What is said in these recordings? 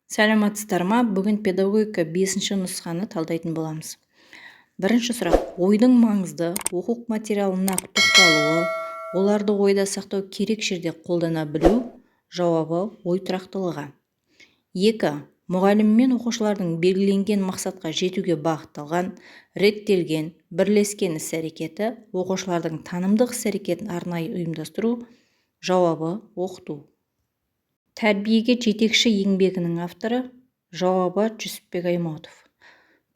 Сәлеметсіздер ма? Бүгін педагогика бесінші нұсқаны талдайтын боламыз. Бірінші сұрақ: ойдың маңызды оқу материалына тоқталуы, оларды ойда сақтау керек жерде қолдана білу. Жауабы: ой тұрақтылығы. Екі: мұғалім мен оқушылардың белгіленген мақсатқа жетуге бағытталған, реттелген, бірлескен іс-әрекеті, оқушылардың танымдық іс-әрекетін арнайы ұйымдастыру. Жауабы: оқыту. Тәрбиеге жетекші еңбегінің авторы. Жауабы: Жүсіпбек Аймауытов.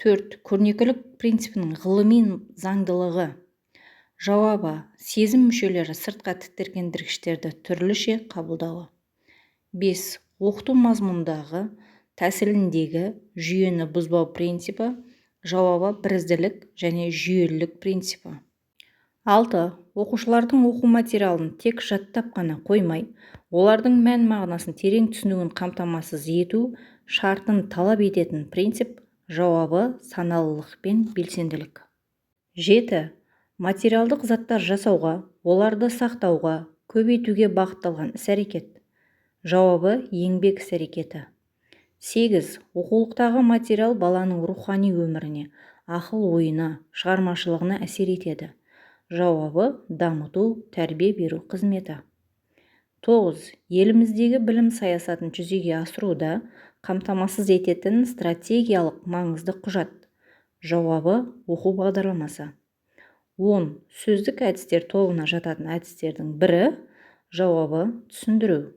Төрт: көрнекілік принципінің ғылыми заңдылығы. Жауабы: сезім мүшелері сыртқы тітіркендіргіштерді түрліше қабылдауы. Бес: оқыту мазмұнындағы, тәсіліндегі жүйені бұзбау принципі. Жауабы: бірізділік және жүйелілік принципі. Алты: оқушылардың оқу материалын тек жаттап қана қоймай, олардың мән-мағынасын терең түсінуін қамтамасыз ету шартын талап ететін принцип. Жауабы: саналылық пен белсенділік. Жеті: материалдық заттар жасауға, оларды сақтауға, көбейтуге бағытталған іс-әрекет. Жауабы: еңбек іс-әрекеті. Сегіз: оқулықтағы материал баланың рухани өміріне, ақыл-ойына, шығармашылығына әсер етеді. Жауабы: дамыту, тәрбие беру қызметі. Тоғыз: еліміздегі білім саясатын жүзеге асыруда қамтамасыз ететін стратегиялық маңызды құжат. Жауабы: оқу бағдарламасы. 10: сөздік әдістер тобына жататын әдістердің бірі. Жауабы: түсіндіру.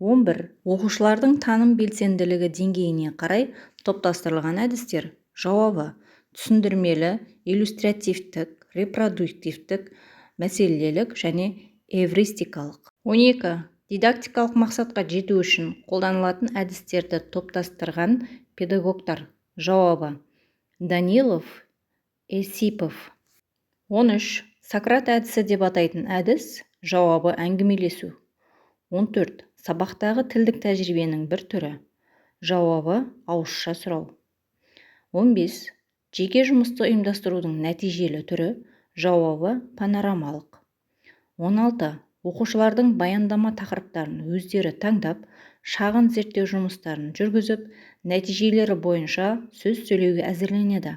11: оқушылардың таным белсенділігі деңгейіне қарай топтастырылған әдістер. Жауабы: түсіндірмелі, иллюстративтік, репродуктивтік, мәселелік және эвристикалық. 12: дидактикалық мақсатқа жету үшін қолданылатын әдістерді топтастырған педагогтар. Жауабы: Данилов, Есипов. 13: Сократ әдісі деп атайтын әдіс. Жауабы: әңгімелесу. 14: сабақтағы тілдік тәжірибенің бір түрі. Жауабы: ауызша сұрау. 15: жеке жұмысты ұйымдастырудың нәтижелі түрі. Жауабы: панорамалық. 16: оқушылардың баяндама тақырыптарын өздері таңдап, шағын зерттеу жұмыстарын жүргізіп, нәтижелері бойынша сөз сөйлеуге әзірленеді.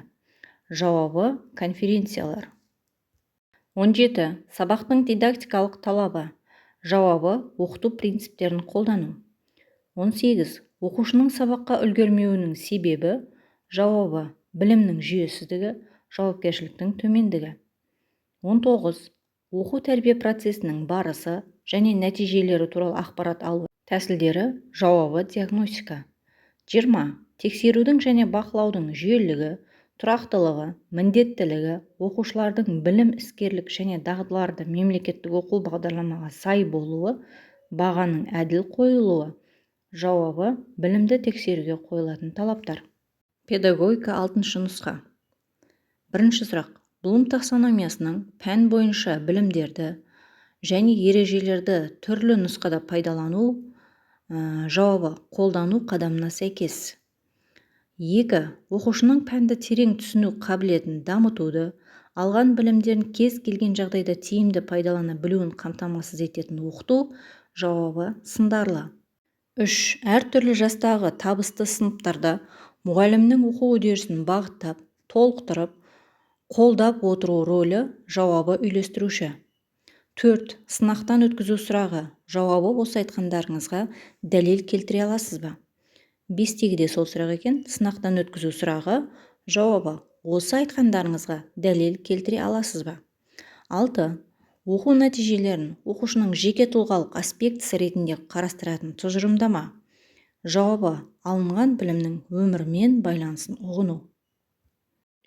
Жауабы: конференциялар. 17: сабақтың дидактикалық талабы. Жауабы: оқыту принциптерін қолдану. 18: оқушының сабаққа үлгермеуінің себебі. Жауабы: білімнің жүйесіздігі, жауапкершіліктің төмендігі. 19: оқу-тәрбие процесінің барысы және нәтижелері туралы ақпарат алу тәсілдері. Жауабы: диагностика. 20: тексерудің және бақылаудың жүйелілігі, тұрақтылығы, міндеттілігі, оқушылардың білім, іскерлік және дағдыларды мемлекеттік оқу бағдарламаға сай болуы, бағаның әділ қойылуы. Жауабы: білімді тексеруге қойылатын талаптар. Педагогика алтыншы нұсқа. Бірінші сұрақ: Блум таксономиясының пән бойынша білімдерді және ережелерді түрлі нұсқада пайдалану. Жауабы: қолдану қадамына сәйкес. Екі: оқушының пәнді терең түсіну қабілетін дамытуды, алған білімдерін кез келген жағдайда тиімді пайдалана білуін қамтамасыз ететін оқыту. Жауабы: сындарлы. Үш: әртүрлі жастағы табысты сыныптарда мұғалімнің оқу үдерісін бағыттап, толықтырып, қолдап отыру рөлі. Жауабы: үйлестіруші. Төрт: сынақтан өткізу сұрағы. Жауабы: осы айтқандарыңызға дәлел келтіре аласыз ба? Бестегі де сол сұрақ екен. Сынақтан өткізу сұрағы. Жауабы: осы айтқандарыңызға дәлел келтіре аласыз ба? Алты: оқу нәтижелерін оқушының жеке тұлғалық аспектісі ретінде қарастыратын тұжырымдама. Жауабы: алынған білімнің өмірмен байланысын ұғыну.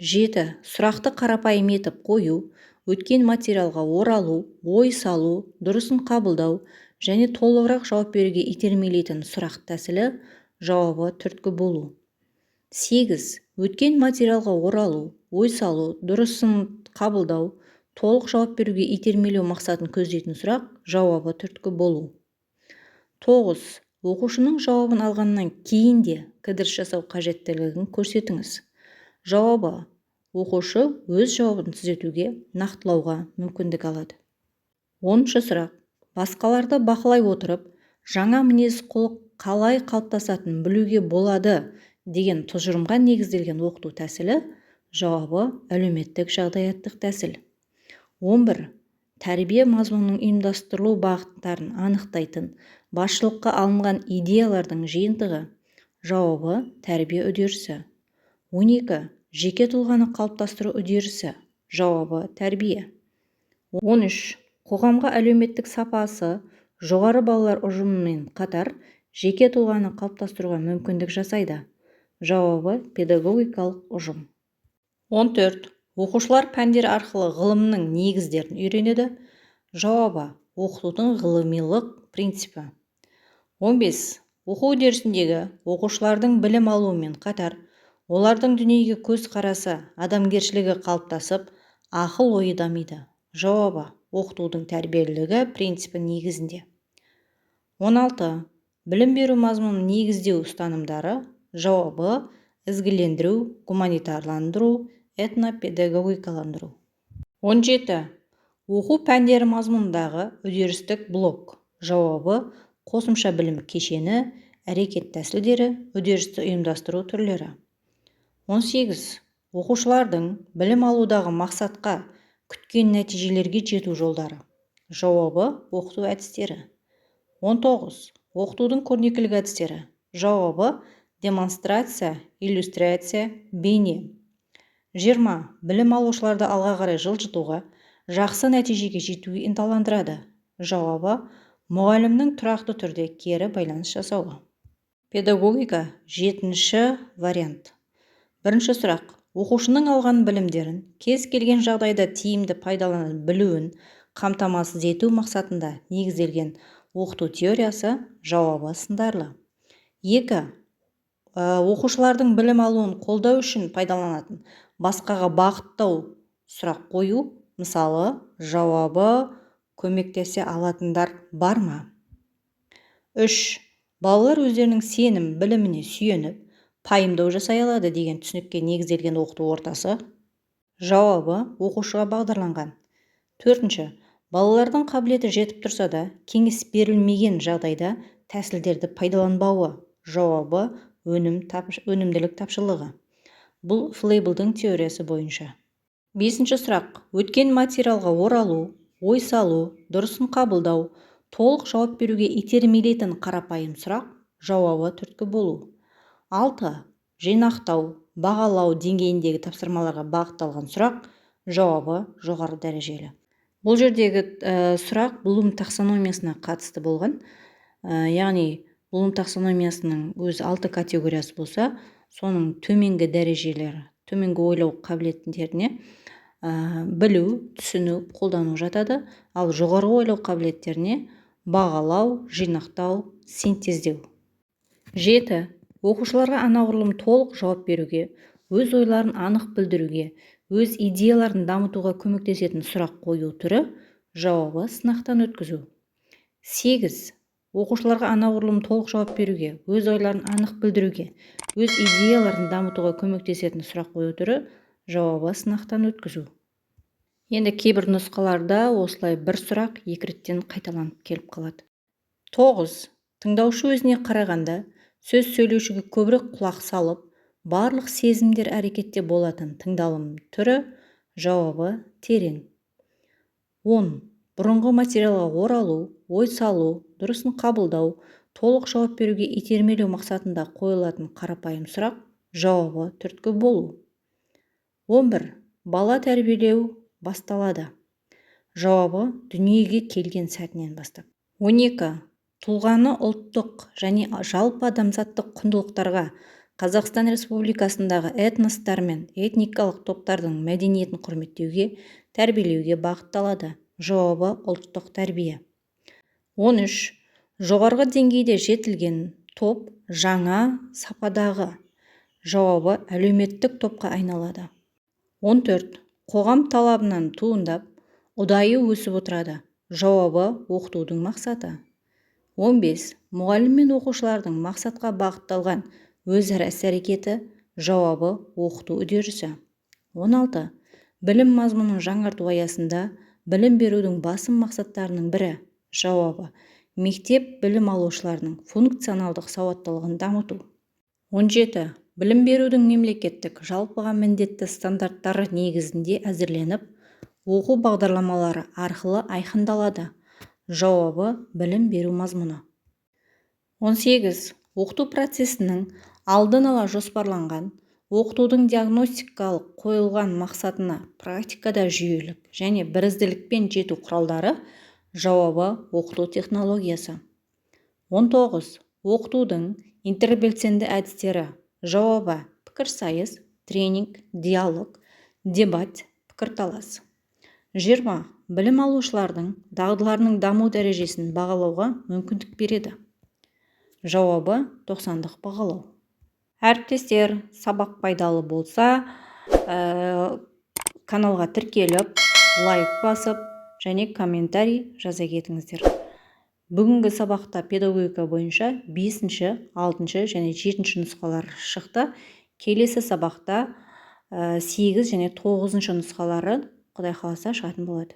Жеті: сұрақты қарапайым етіп қою, өткен материалға оралу, ой салу, дұрысын қабылдау және толығырақ жауап беруге итермелейтін сұрақ тәсілі. Жауабы: түрткі болу. Сегіз: өткен материалға оралу, ой салу, дұрысын қабылдау, толық жауап беруге итермелеу мақсатын көздейтін сұрақ. Жауабы: түрткі болу. Тоғыз: оқушының жауабын алғаннан кейін де кідіріс жасау қажеттілігін көрсетіңіз. Жауабы: оқушы өз жауабын түзетуге, нақтылауға мүмкіндік алады. 10-сұрақ: басқаларды бақылай отырып, жаңа мінез-құлық қалай қалыптасатынын білуге болады деген тұжырымға негізделген оқыту тәсілі. Жауабы: әлеуметтік жағдаяттық тәсіл. 11. Тәрбие мазмұнының ұйымдастырылу бағыттарын анықтайтын басшылыққа алынған идеялардың жиынтығы. Жауабы: тәрбие үдерісі. 12. Жеке тұлғаны қалыптастыру үдерісі. Жауабы: тәрбие. 13. Қоғамға әлеуметтік сапасы жоғары балалар ұжымымен қатар жеке тұлғаны қалыптастыруға мүмкіндік жасайды. Жауабы: педагогикалық ұжым. 14. Оқушылар пәндер арқылы ғылымның негіздерін үйренеді. Жауабы: оқытудың ғылымилық принципі. 15. Оқу үдерісіндегі оқушылардың білім алуымен қатар олардың дүниеге көзқарасы, адамгершілігі қалыптасып, ақыл-ойы дамиды. Жауабы: оқытудың тәрбиелілігі принципі негізінде. 16. Білім беру мазмұнын негіздеу ұстанымдары. Жауабы: ізгілендіру, гуманитарландыру, этнопедагогикаландыру. 17. Оқу пәндері мазмұнындағы үдерістік блок. Жауабы: қосымша білім кешені, әрекет тәсілдері, үдерісті ұйымдастыру түрлері. 18. Оқушылардың білім алудағы мақсатқа, күткен нәтижелерге жету жолдары. Жауабы: оқыту әдістері. 19. Оқытудың көрнекілік әдістері. Жауабы: демонстрация, иллюстрация, бейне. 20. Білім алушыларды алға қарай жылжытуға, жақсы нәтижеге жетуге ынталандырады. Жауабы: мұғалімнің тұрақты түрде кері байланыс жасауы. Педагогика, жетінші вариант. Бірінші сұрақ. Оқушының алған білімдерін кез келген жағдайда тиімді пайдалана білуін қамтамасыз ету мақсатында негізделген оқыту теориясы. Жауабы: сындарлы. Екі. Оқушылардың білім алуын қолдау үшін пайдаланатын басқаға бағыттау сұрақ қою. Мысалы, жауабы: көмектесе алатындар бар ма? Үш. Балалар өздерінің сенім біліміне сүйеніп пайымдау жасай алады деген түсінікке негізделген оқыту ортасы. Жауабы: оқушыға бағдарланған. Төртінші. Балалардың қабілеті жетіп тұрса да, кеңес берілмеген жағдайда тәсілдерді пайдаланбауы. Жауабы: өнімділік тапшылығы. Бұл Фрейбелдің теориясы бойынша. Бесінші сұрақ. Өткен материалға оралу, ой салу, дұрысын қабылдау, толық жауап беруге итермелейтін қарапайым сұрақ. Жауабы: түрткі болу. Алты. Жинақтау, бағалау деңгейіндегі тапсырмаларға бағытталған сұрақ. Жауабы: жоғары дәрежелі. Бұл жердегі сұрақ Блум таксономиясына қатысты болған. Яғни Блум таксономиясының өз алты категориясы болса, соның төменгі дәрежелері, төменгі ойлау қабілеттеріне білу, түсіну, қолдану жатады, ал жоғарғы ойлау қабілеттеріне бағалау, жинақтау, синтездеу. Жеті. Оқушыларға анағұрлым толық жауап беруге, өз ойларын анық білдіруге, өз идеяларын дамытуға көмектесетін сұрақ қою түрі. Жауабы: сынақтан өткізу. Сегіз. Оқушыларға анағұрлым толық жауап беруге, өз ойларын анық білдіруге, өз идеяларын дамытуға көмектесетін сұрақ қою түрі. Жауабы: сынақтан өткізу. Енді кейбір нұсқаларда осылай бір сұрақ екі реттен қайталанып келіп қалады. Тоғыз. Тыңдаушы өзіне қарағанда сөз сөйлеушіге көбірек құлақ салып, барлық сезімдер әрекетте болатын тыңдалым түрі. Жауабы: терең. 10. Бұрынғы материалға оралу, ой салу, дұрысын қабылдау, толық жауап беруге итермелеу мақсатында қойылатын қарапайым сұрақ. Жауабы: түрткі болу. 11. Бала тәрбиелеу басталады. Жауабы: дүниеге келген сәтінен бастап. 12. Тұлғаны ұлттық және жалпы адамзаттық құндылықтарға, Қазақстан Республикасындағы этностар мен этникалық топтардың мәдениетін құрметтеуге тәрбиелеуге бағытталады. Жауабы: ұлттық тәрбие. 13. Жоғарғы деңгейде жетілген топ жаңа сападағы. Жауабы: әлеуметтік топқа айналады. 14. Қоғам талабынан туындап, ұдайы өсіп отырады. Жауабы: оқытудың мақсаты. 15. Мұғалім мен оқушылардың мақсатқа бағытталған өзара іс-әрекеті. Жауабы: оқыту үдерісі. 16. Білім мазмұнын жаңарту аясында білім берудің басым мақсаттарының бірі. Жауабы: Мектеп білім алушыларының функционалдық сауаттылығын дамыту. 17. Білім берудің мемлекеттік жалпыға міндетті стандарттары негізінде әзірленіп, оқу бағдарламалары арқылы айқындалады. Жауабы: білім беру мазмұны. 18. Оқыту процесінің алдын ала жоспарланған, оқытудың диагностикалық қойылған мақсатына практикада жүйелік және бірізділікпен жету құралдары. Жауабы: оқыту технологиясы. 19. Оқытудың интербелсенді әдістері. Жауабы: пікірсайыс, тренинг, диалог, дебат, пікірталас. 20. Білім алушылардың дағдыларының даму дәрежесін бағалауға мүмкіндік береді. Жауабы: тоқсандық бағалау. Әріптестер, сабақ пайдалы болса, каналға тіркеліп, лайк басып және комментарий жаза кетіңіздер. Бүгінгі сабақта педагогика бойынша бесінші, алтыншы және жетінші нұсқалар шықты. Келесі сабақта сегіз және тоғызыншы нұсқалары, құдай қаласа, шығатын болады.